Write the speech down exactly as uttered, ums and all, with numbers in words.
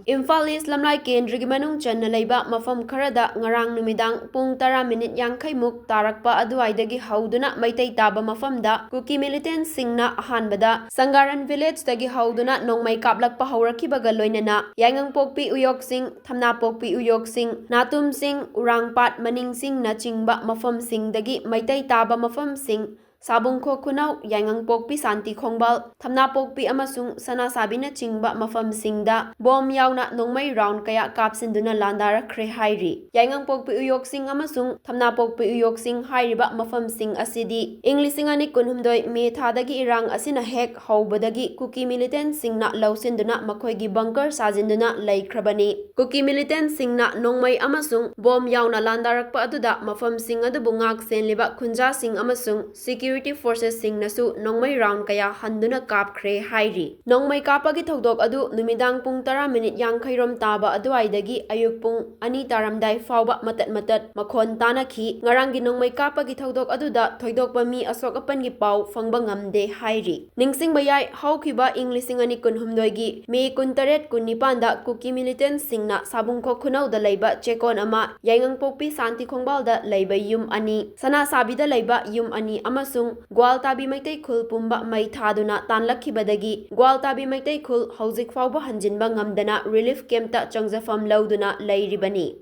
ꯏꯝꯐꯥꯜ ꯏꯁ ꯂꯝꯂꯥꯏ ꯀꯦꯟꯗ꯭ꯔꯒꯤ ꯃꯅꯨꯡ ꯆꯟꯅ ꯂꯩꯕ ꯃꯐꯝ ꯈꯔꯗ ꯉꯔꯥꯡ ꯅꯨꯃꯤꯗꯥꯡ ꯄꯨꯡ ꯇꯔꯥ ꯃꯤꯅꯤꯠ ꯌꯥꯡꯈꯩ ꯃꯨꯛ ꯇꯥꯔꯛꯄ ꯑꯗꯨꯋꯥꯏꯗꯒꯤ ꯍꯧꯗꯨꯅ ꯃꯩꯇꯩ ꯇꯥꯕ ꯃꯐꯝꯗ ꯀꯨꯀꯤ ꯃꯤꯂꯤꯇꯦꯟꯁꯤꯡꯅ ꯑꯍꯥꯟꯕꯗ ꯁꯪꯒꯥꯔꯟ ꯚꯤꯂꯦꯖꯇꯒꯤ ꯍꯧꯗꯨꯅ ꯅꯣꯡꯃꯩ ꯀꯥꯞꯂꯛꯄ ꯍꯧꯔꯛꯈꯤꯕꯒ ꯂꯣꯏꯅꯅ ꯌꯥꯏꯉꯪꯄꯣꯛꯄꯤ ꯎꯌꯣꯛꯁꯤꯡ, ꯊꯝꯅꯥꯄꯣꯛꯄꯤ ꯎꯌꯣꯛꯁꯤꯡ, ꯅꯥꯇꯨꯝꯁꯤꯡ, ꯎꯔꯥꯡꯄꯥꯠ ꯃꯅꯤꯡꯁꯤꯡꯅꯆꯤꯡꯕ ꯃꯐꯝꯁꯤꯡꯗꯒꯤ ꯃꯩꯇꯩ ꯇꯥꯕ ꯃꯐꯝꯁꯤꯡ, ꯁꯥꯕꯨꯡꯈꯣꯛ ꯈꯨꯅꯧ, ꯌꯥꯏꯉꯪꯄꯣꯛꯄꯤ ꯁꯥꯟꯇꯤ ꯈꯣꯡꯕꯥꯜ, ꯊꯝꯅꯥꯄꯣꯛꯄꯤ ꯑꯃꯁꯨꯡ ꯁꯅꯥꯁꯥꯕꯤꯅꯆꯤꯡꯕ ꯃꯐꯝꯁꯤꯡꯗ ꯕꯣꯝ ꯌꯥꯎꯅ ꯅꯣꯡꯃꯩ ꯔꯥꯎꯟ ꯀꯌꯥ ꯀꯥꯞꯁꯤꯟꯗꯨꯅ ꯂꯥꯟꯗꯥꯔꯛꯈ꯭ꯔꯦ ꯍꯥꯏꯔꯤ꯫ ꯌꯥꯏꯉꯪꯄꯣꯛꯄꯤ ꯎꯌꯣꯛꯁꯤꯡ ꯑꯃꯁꯨꯡ ꯊꯝꯅꯥꯄꯣꯛꯄꯤ ꯎꯌꯣꯛꯁꯤꯡ ꯍꯥꯏꯔꯤꯕ ꯃꯐꯝꯁꯤꯡ ꯑꯁꯤꯗꯤ ꯏꯪ ꯂꯤꯁꯤꯡ ꯑꯅꯤ ꯀꯨꯟꯍꯨꯝꯗꯣꯏ ꯃꯦ ꯊꯥꯗꯒꯤ ꯏꯔꯥꯡ ꯑꯁꯤꯅ ꯍꯦꯛ ꯍꯧꯕꯗꯒꯤ ꯀꯨꯀꯤ ꯃꯤꯂꯤꯇꯦꯟꯁꯤꯡꯅ ꯂꯧꯁꯤꯟꯗꯨꯅ ꯃꯈꯣꯏꯒꯤ ꯕꯪꯀꯔ ꯁꯥꯖꯤꯟꯗꯨꯅ ꯂꯩꯈ꯭ꯔꯕꯅꯤ꯫ ꯀꯨꯀꯤ ꯃꯤꯂꯤꯇꯦꯟꯁꯤꯡꯅ ꯅꯣꯡꯃꯩ ꯑꯃꯁꯨꯡ ꯕꯣꯝ ꯌꯥꯎꯅ ꯂꯥꯟꯗꯥꯔꯛꯄ ꯑꯗꯨꯗ ꯃꯐꯝꯁꯤꯡ ꯑꯗꯨꯕꯨ ꯉꯥꯛ ꯁꯦꯟꯂꯤꯕ ꯈꯨꯟꯖꯥꯁꯤꯡ ꯑꯃꯁꯨꯡ ꯁꯦꯀ꯭ꯌꯨꯔꯤꯇꯤ ꯐꯣꯔꯁꯦꯁꯁꯤꯡꯅꯁꯨ ꯅꯣꯡꯃꯩ ꯔꯥꯎꯟ ꯀꯌꯥ ꯍꯟꯗꯨꯅ ꯀꯥꯞꯈ꯭ꯔꯦ ꯍꯥꯏꯔꯤ꯫ ꯅꯣꯡꯃꯩ ꯀꯥꯞꯄꯒꯤ ꯊꯧꯗꯣꯛ ꯑꯗꯨ ꯅꯨꯃꯤꯗꯥꯡ ꯄꯨꯡ ꯇꯔꯥ ꯃꯤꯅꯤꯠ ꯌꯥꯡꯈꯩꯔꯣꯝ ꯇꯥꯕ ꯑꯗꯨꯋꯥꯏꯗꯒꯤ ꯑꯌꯨꯛ ꯄꯨꯡ ꯑꯅꯤ ꯇꯥꯔꯝꯗꯥꯏ ꯐꯥꯎꯕ ꯃꯇꯠ ꯃꯇꯠ ꯃꯈꯣꯟ ꯇꯥꯅꯈꯤ꯫ ꯉꯔꯥꯡꯒꯤ ꯅꯣꯡꯃꯩ ꯀꯥꯞꯄꯒꯤ ꯊꯧꯗꯣꯛ ꯑꯗꯨꯗ ꯊꯣꯏꯗꯣꯛꯄ ꯃꯤ ꯑꯁꯣꯛ ꯑꯄꯟꯒꯤ ꯄꯥꯎ ꯐꯪꯕ ꯉꯝꯗꯦ ꯍꯥꯏꯔꯤ꯫ ꯅꯤꯡꯁꯤꯡꯕ ꯌꯥꯏ, ꯍꯧꯈꯤꯕ ꯏꯪ ꯂꯤꯁꯤꯡ ꯑꯅꯤ ꯀꯨꯟꯍꯨꯝꯗꯣꯏꯒꯤ ꯃꯦ ꯀꯨꯟꯇꯔꯦꯠ, ꯀꯨꯟꯅꯤꯄꯥꯟꯗ ꯀꯨꯀꯤ ꯃꯤꯂꯤꯇꯦꯟꯁꯤꯡꯅ ꯁꯥꯕꯨꯡꯈꯣꯛ ꯈꯨꯅꯧꯗ ꯂꯩꯕ ꯆꯦꯛꯀꯣꯟ ꯑꯃ, ꯌꯥꯏꯉꯪꯄꯣꯛꯄꯤ ꯁꯥꯟꯇꯤ ꯈꯣꯡꯕꯥꯜꯗ ꯂꯩꯕ ꯌꯨꯝ ꯑꯅꯤ, ꯁꯅꯥꯁꯥꯕꯤꯗ ꯂꯩꯕ ꯌꯨꯝ ꯑꯅꯤ ꯑꯃꯁꯨꯡ ꯒ꯭ꯋꯥꯜꯇꯥꯕꯤ ꯃꯩꯇꯩ ꯈꯨꯜ ꯄꯨꯝꯕ ꯃꯩ ꯊꯥꯗꯨꯅ ꯇꯥꯟꯂꯛꯈꯤꯕꯗꯒꯤ ꯒ꯭ꯋꯥꯜꯇꯥꯕꯤ ꯃꯩꯇꯩ ꯈꯨꯜ ꯍꯧꯖꯤꯛ ꯐꯥꯎꯕ ꯍꯟꯖꯤꯟꯕ ꯉꯝꯗꯅ ꯔꯤꯂꯤꯐ ꯀꯦꯝꯞꯇ ꯆꯪꯖꯐꯝ ꯂꯧꯗꯨꯅ ꯂꯩꯔꯤꯕꯅꯤ꯫